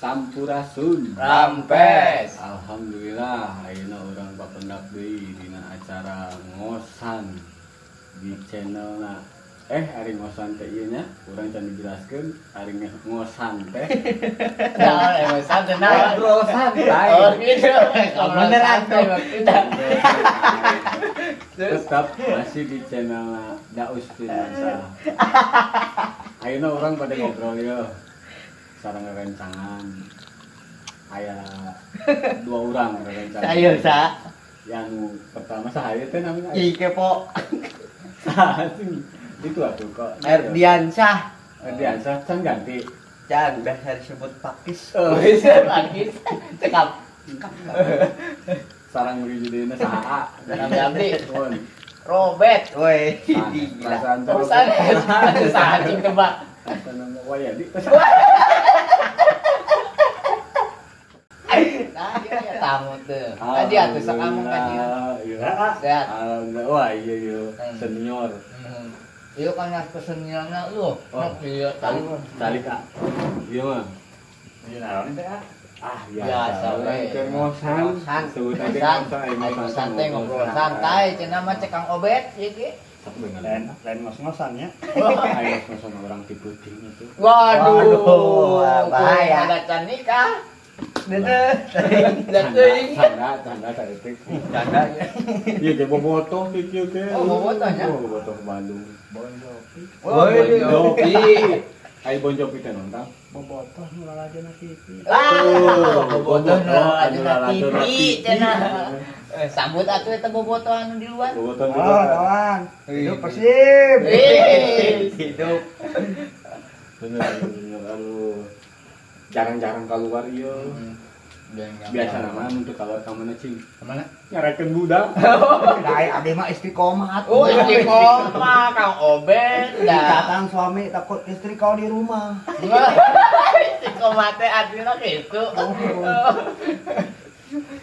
Sampurasun. Rampes. Alhamdulillah ayeuna urang papendak deui dina acara ngosan di channelna. Ari ngosan teh ieu nya, urang can dijelaskeun ari ngosan teh. Nah, ngosan teh naon? Ngobrol santai. Oh, gitu. Bener atuh. Tetap masih di channel Daus Firmansyah. Ayeuna urang pada ngobrol yeuh. Sareng rerencangan. Aya dua orang rerencangan. Sayo sa. Yang pertama saha ieu teh namina? Ih kepo. Saha sih? Itu atuh kok. Erdiansyah. Erdiansyah can ganti. Can biasa disebut Pakis. Oh, bisa Pakis. Cekap. Sarang judulna saha? Nami abdi. Robert. Woi, gila. Oh, sanes. Saha cing tebak. Nama Wayadi. Nah, iya tamu tuh. Tadi atuh sok kamu kan ieu. Sehat. Alhamdulillah. Wah, iya iya senior. Iya kan keseniorna lu. Iya, calik ah. Iya mah. Iya naon teh ah? Ah, biasa we. Keur ngosan. Sebut aja ngosan, santai ngobrol santai cenah mah cek Kang Obet ieu ge. Lain ngos-ngosan nya. Ayo ngos-ngosan orang tipe ting itu. Waduh, bahaya. Ada can nikah. Dedeh. Canda, canda saeutik. Canda. Ieu ge bobotoh kieu ge. Oh, bobotoh nya. Oh, bobotoh Bandung. Bon Jovi. Bon Jovi. Ai Bon Jovi teh nonton? Bobotoh nu lalajena TV. Ah, bobotoh nu lalajena TV cenah. Sambut atuh eta bobotoh anu di luar. Bobotoh di luar. Oh, kawan. Hidup Persib. Hidup. Bener, bener aduh. Jarang-jarang keluar ieu. Biasa nama untuk keluar ka mana cing? Kemana? Nyarekeun budak. Dae abdi mah istiqomah. Oh, istiqomah Kang Obet. Datang suami takut istri kau di rumah. Istiqomah teh artinya kitu.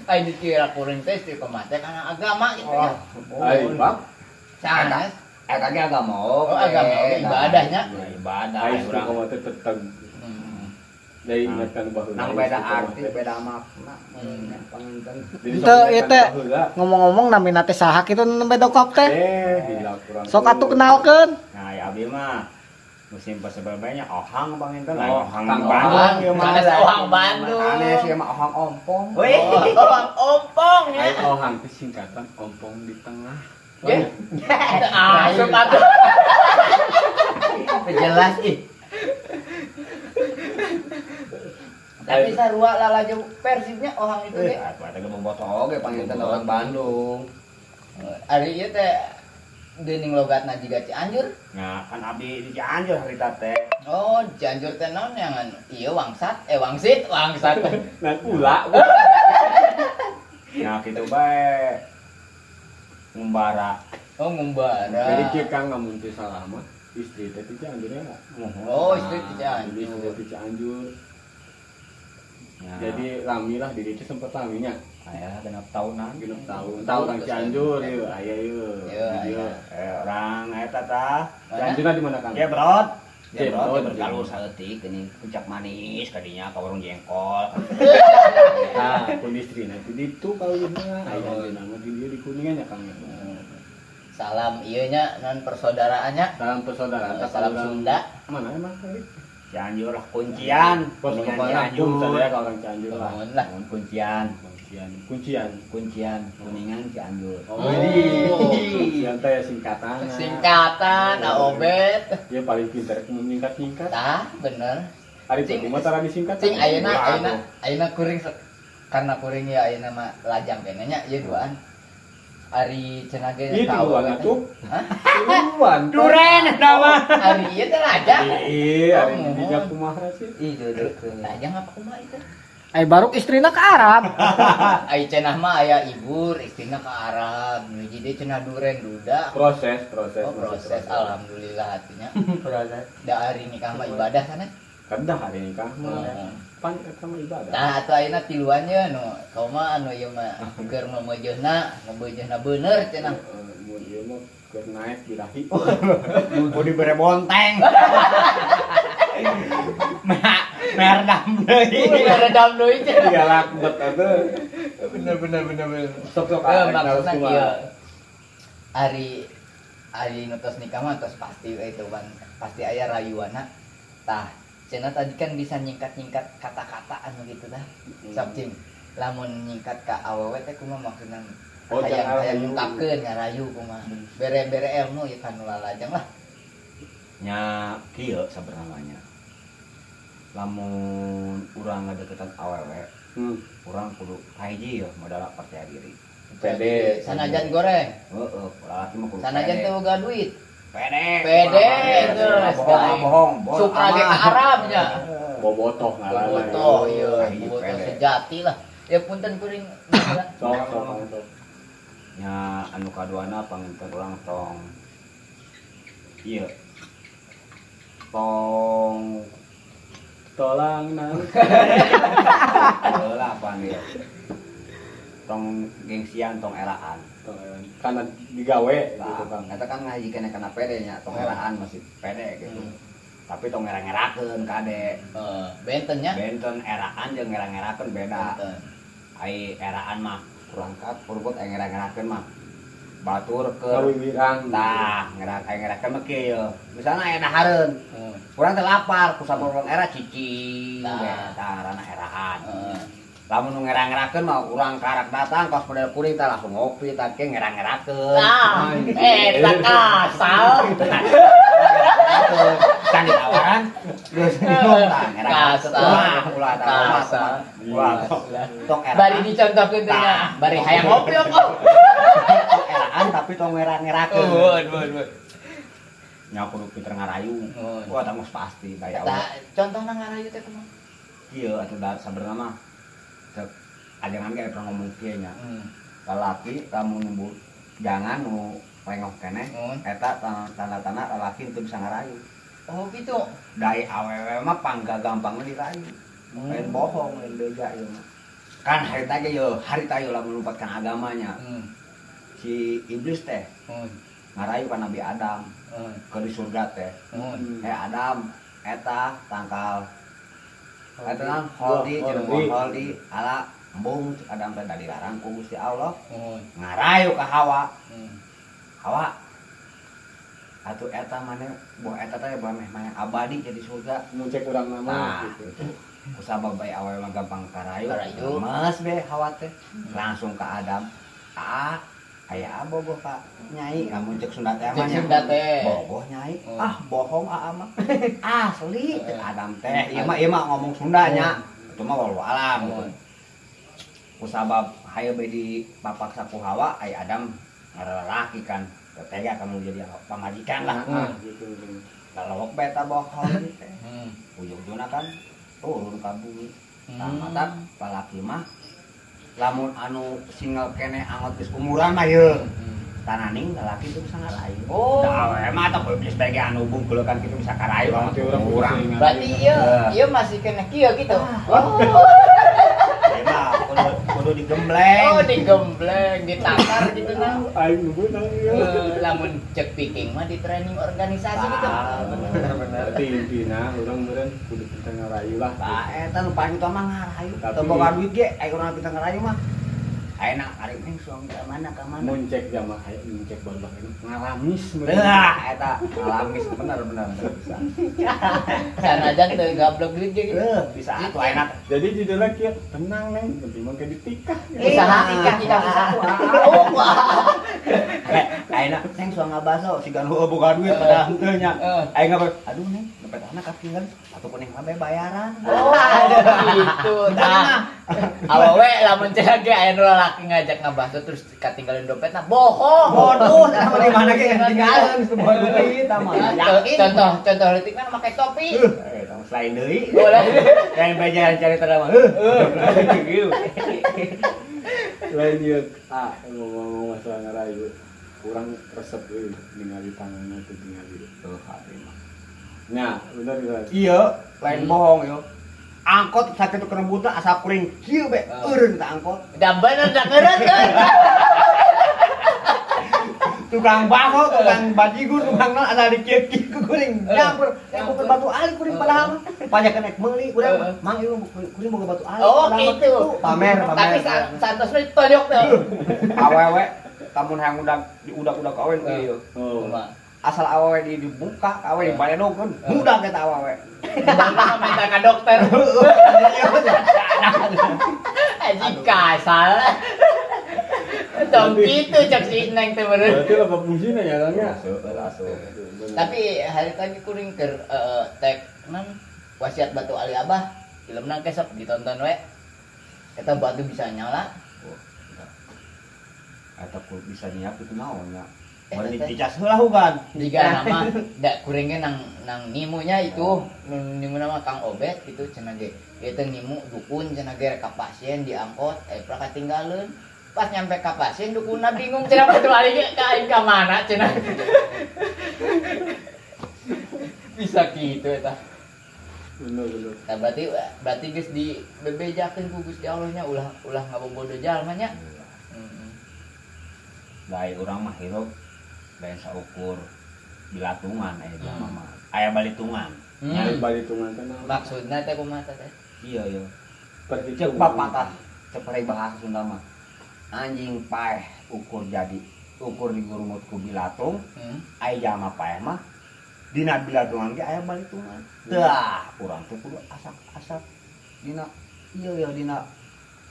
Ai dikira kuring teh istiqomah teh karena agama gitu ya. Ai, Pak. Sanes. Eta ge agama oge. Oh, agama oge ibadahnya. Ibadah. Ai istiqomah teh tetep dari ingatkan baheula. Nang beda arti, beda makna. Panginten. Teu ieu teh ngomong-ngomong namina teh saha kitu nembe dokop teh? Sok atuh kenalkeun. Nah, ya abdi mah musim pasebabnya ohang panginten. Ohang Bandung ieu mah. Sanes ohang Bandung. Sanes ieu mah ohang ompong. Ohang ompong ya. Ai ohang teh singkatan ompong di tengah. Ya. Asup atuh. Jelas ih. Tapi sarua lalajo Persibnya ohang itu ge. Atuh eta ge bobotoh oge panginten orang Bandung. Ari ieu teh geuning logatna jiga Cianjur. Nah, kan abdi di Cianjur harita teh. Oh, Cianjur teh naon yang ieu wangsat, wangsit, wangsat. Nah, ula. Nah, kitu bae. Ngumbara. Oh, ngumbara. Jadi kieu Kang lamun teu salah mah istri teh ti Cianjur ya. Oh, istri ti Cianjur. Istri ti Cianjur. Ya. Jadi lami lah diri itu sempat laminya. Aya genep tahunan. Genep tahun. Tahu orang Cianjur ieu, aya ieu. Ieu. Orang eta tah. Cianjurna di mana Kang? Ya, Brot. Ya, Brot bergaul saeutik geuning puncak manis kadinya ka warung jengkol. Tah, pun istrina ti ditu kawinna. Aya nama di dieu di Kuningan nya Kang. Salam ieu nya non persaudaraannya. Salam persaudaraan, salam Sunda. Mana emang kali? Cianjur lah kuncian. Pokoknya Cianjur saya kalau orang Cianjur lah. Lah. Kuncian. Kuncian. Kuncian. Kuncian Kuningan Cianjur. Oh, ini. Kuncian teh singkatan. Singkatan, Obet. Dia paling pintar menyingkat-nyingkat. Tah, bener. Ari kumaha tara disingkat? Cing ayeuna ayeuna ayeuna kuring karena kuring ya ayeuna mah lajang keneh nya ieu duaan. Ari cenah ge tahu atuh. Hah? Tiluan. Duren nama. Ari ieu teh lajang. Ih, ari dinya kumaha sih? Ih, jodohkeun. Lajang apa kumaha itu? Ai baruk istrina ke Arab. Ai cenah mah aya ibur istrina ke Arab. Nu hiji deui cenah duren duda. Proses, proses. Oh, proses. Alhamdulillah hatinya. Proses. Da ari nikah mah ibadah sana. Kedah hari nikah mah. Pan eta mah ibadah. Tah atuh ayeuna tiluan ye nu kaum mah anu ieu mah keur memejeuna bener cenah. Mun ieu mah keur naek birahi. Mau dibere bonteng. Merdam deui. Meredam deui. Galak bet atuh. Bener. Sok-sok maksudna kieu. Ari nu tos nikah mah tos pasti we itu kan. Pasti aya rayuana. Tah, cenah tadi kan bisa nyingkat-nyingkat kata-kata anu gitu tah. Sok cing. Lamun nyingkat ka awewe teh kumaha maksudna? Oh, hayang ngungkapkeun ngarayu kumaha. Bere-bere ilmu ieu kan lalajang lah. Nya kieu sabenerna. Lamun urang ngadeukeutan awewe, urang kudu kahiji yeuh modal percaya diri. Pede. Sanajan goreng. Heeh, lalaki mah kudu. Sanajan teu boga duit. Pede. Pede geus. Bohong. Supra ge ka Arab nya. Bobotoh ngaranna. Bobotoh ieu, bobotoh sejati lah. Ya punten kuring. Sok. Nya anu kaduana panginten urang tong ieu. Tong tolang nang. Heula apaan ieu. Tong gengsian tong eraan. Karena digawe gitu Kang. Eta kan ngaji keneh kana pede nya, tong eraan masih pede gitu. Tapi tong ngerang-ngerakeun kade. Heeh, benten nya. Benten eraan jeung ngerang-ngerakeun beda. Ai eraan mah kurang kat purgot ai ngerang-ngerakeun mah batur keur kawiwirang. Tah, ngerang-ngerakeun mah kieu. Misalna aya dahareun. Urang teh lapar, ku sabar urang era cicing. Tah, ngaranna eraan. Lamun nu ngerang-ngerakeun mah urang karak datang kos model kuring tah langsung ngopi tah ke ngerang-ngerakeun. Tah, eta kasal. Can ditawaran geus minum tah ngerang. Ulah tah. Ulah. Tong eraan. Bari dicontohkeun teh nya. Bari hayang ngopi kok. Tong eraan tapi tong ngerang-ngerakeun. Heeh. Nya kudu pinter ngarayu. Wah, tah geus pasti daya. Tah, contohna ngarayu teh kumaha? Kieu atuh da sabenerna mah. Ajangan ge pernah ngomong kieu nya. Lalaki lamun numbu jangan nu rengok keneh eta tanda-tanda lalaki teu bisa ngarayu. Oh gitu. Dai awewe mah pangga gampangna dirayu. Lain bohong, lain beja ieu mah. Kan harita ge yeuh, harita yeuh lamun lumpatkan agamanya. Si iblis teh ngarayu ka Nabi Adam. Ke di surga teh. Eh Adam, eta tangkal eta nang holdi jeung holdi ala embung cek Adam teh da dilarang ku Gusti Allah. Ngarayu ka Hawa. Hawa atuh eta maneh buah eta teh buah meh maneh abadi jadi surga mun cek urang nama gitu. Kusabab bae awewe mah gampang karayu. Mas be Hawa teh langsung ka Adam. Ah, aya bogoh ka nyai lamun cek Sunda teh mah. Bogoh nyai. Ah, bohong aa mah. Asli cek Adam teh. Ieu mah ngomong Sunda nya. Itu mah wallahu alam gitu. Kusabab hayo be dipapaksa ku Hawa, ai Adam ngalalaki kan. Tega kamu jadi pamajikan lah. Gitu. Lalawak beta bohong teh. Ujung-ujungna kan turun ka bumi. Tah mata palaki mah lamun anu single keneh angot geus umuran mah yeuh. Tananing lalaki teu bisa ngarayu. Oh. Da awewe mah tah geus bege anu bungkul kan kitu bisa karayu urang. Berarti ieu masih keneh kieu gitu. Oh. Mah kudu digembleng. Oh, digembleng, ditakar gitu nah. Aing beunang ieu. Lamun cek picking mah di training organisasi gitu. Bener-bener. Berarti intina urang meureun kudu pinter ngarayu lah. Tah eta nu paling utama ngarayu. Teu boga duit ge aya urang pinter ngarayu mah. Ayeuna arek ning suami ka mana ka mana. Mun cek jamaah mun cek barudak ini ngalamis meureun. Lah eta ngalamis bener-bener bisa. Sanajan teu gablek duit ge gitu. Bisa atuh enak. Jadi judulnya kieu tenang neng penting mah ke ditikah. Usaha nikah nikah usaha. Oh wah. Ayeuna neng suang ngabaso siga nu boga duit padahal henteu nya. Aing ngabar aduh neng dompet anak katinggal atuh ku neng mah bayaran. Oh gitu. Tah. Awewe lamun cenah ge aya nu lalaki ngajak ngabaso terus katinggalin dompetna bohong. Bodoh, tah mah di mana ge ketinggalan sebuah duit tah mah. Yakin. Contoh leutik mah make topi. Selain deui. Boleh. Lain bajaran cari teh mah. Gitu. Lain ieu ngomong masalah ngarayu. Kurang resep euy ningali tanganna teh ningali tuh hati mah. Nya, bener bener. Iya, lain bohong yo. Angkot sakitu kerebutna asa kuring kieu be eureun ta angkot. Da bener da eureun kan. Tukang bakso, tukang bajigur, tukang naon asal dikieu-kieu ku kuring. Nyampur, bukan batu ali kuring padahal mah. Pajakan ek meuli urang mang ieu kuring boga batu ali. Oh gitu. Pamer. Tapi santosna ditonjok teh. Awewe tamun hayang udag diudag-udag awe nu ieu. Asal awewe dibuka, awewe dibaledogkeun, budak eta awewe. Bapak minta ka dokter. Anjing kasal. Tong kitu cek si Neng teh bener. Berarti apa fungsina ya Kang ya? Tapi hari tadi kuring keur tek nan wasiat batu Ali Abah, filmna ke sok ditonton we. Eta batu bisa nyala. Eta bisa nyiap itu naon nya. Mari dicas heula hugan. Jika nama da kuring ge nang nimunya itu, nimu nama Kang Obet itu cenah ge. Ieu teh nimu dukun cenah ge ka pasien diangkot, pra katinggaleun. Pas nyampe ka pasien dukunna bingung cenah batu ali ge ka aing ka mana cenah. Bisa kitu eta. Bener. Nah, berarti geus dibebejakeun ku Gusti Allah nya ulah ngabobodo jalma nya. Lain urang mah hirup lain saukur bilatungan aya jalma mah. Aya balitungan. Aya balitungan teh naon? Maksudna teh kumaha teh? Iya iya. Cek papatah cek bahasa Sunda mah. Anjing paeh ukur jadi ukur digurumut ku bilatung, aya jalma paeh mah dina bilatungan ge aya balitungan. Tah, urang teh kudu asak-asak dina ieu ya dina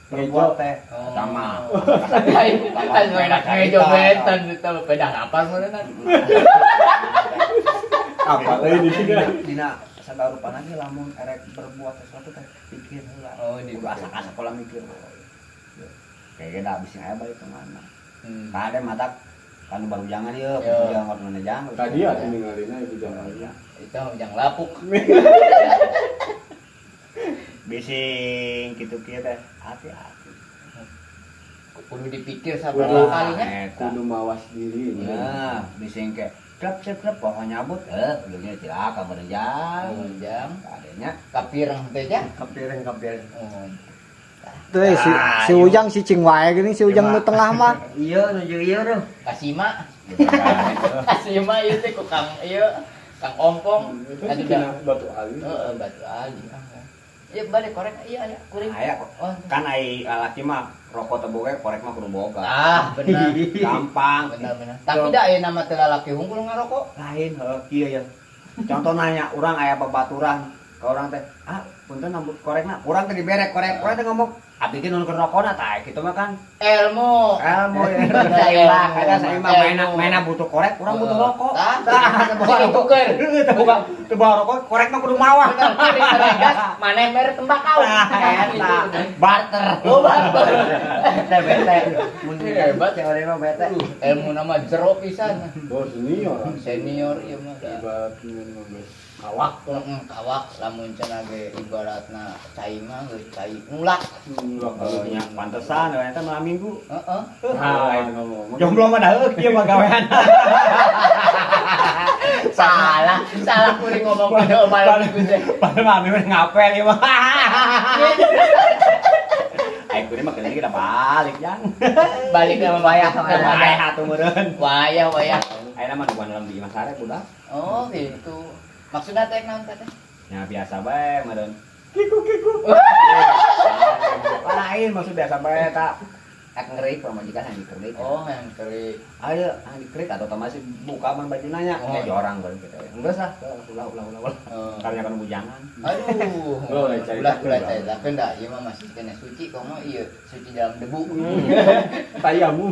berbuat teh sama. Ayo enak ngejo beten itu pedah apa meureun. Apa teh dina sagarupana ge lamun erek berbuat sesuatu teh pikir heula. Oh, kudu asak-asak pola mikir. Kayaknya dah habisnya aya balitungan mah. Kade matak kanu baru jangan ieu, jangan mana jangan. Tadi ya ningalina ibu jangan. Itu jangan lapuk. Bising kitu kieu teh hati-hati. Kudu dipikir sabaraha kalinya. Kudu mawas diri. Nah, bising ke klep poho nyabut ujungnya cilaka meureun jang. Jang. Kadenya kapireng teh jang. Kapireng. Tuh si Ujang si cing wae gini si Ujang nu tengah mah. Iya nu jeung ieu tuh. Kasima. Kasima ieu teh ku Kang ieu Kang Ompong. Itu batu ali. Heeh, batu ali. Iya balik korek iya aya kuring. Aya kok. Kan ai lalaki mah rokok teh boga korek mah kudu boga. Ah, bener. Gampang. Bener. Tapi da aya nama teh lalaki hungkul ngarokok. Lain heuh kieu ya. Contohna nya urang aya babaturan ka urang teh, ah punten nambut korekna, urang teh dibere korek, urang teh ngomong abdi teh nuhun rokona tah kitu mah kan ilmu. Ilmu ya. Eta saimah maena butuh korek, urang butuh rokok. Tah, ditukeun. Teu bawa rokok, korek mah kudu mawa. Gas maneh mere tembakau. Eta barter. Oh, barter. Teh bete. Mun hebat teori mah bete. Ilmu nama jero pisan. Oh, senior. Senior ieu mah. Ibarat geus kawak. Kawak lamun cenah ge ibaratna cai mah geus cai nulak. Nya pantesan eta malam minggu. Heeh. Lain ngomong. Jomblo mah da heuh kieu mah gawean. Salah kuring ngomong pada malam minggu teh. Padahal malam minggu ngapel ieu mah. Ai kuring mah keuning kita balik jang. Balik ka wayah wayah atuh meureun. Wayah wayah. Ayeuna mah duaan dalam di imah sare budak. Oh gitu. Maksudna teh naon teh? Nya biasa bae meureun. Kiku. Lain maksud biasa bae ta. Ak ngerik pamajikan yang dikerik. Oh, yang kerik. Ayo, yang dikerik atau masih buka man baju nanya. Oh. Kayak jorang baru gitu. Enggak sah, ulah. Karena kan bujangan. Aduh. Ulah ulah da ieu mah masih kena suci komo ieu suci dalam debu. Tayamum.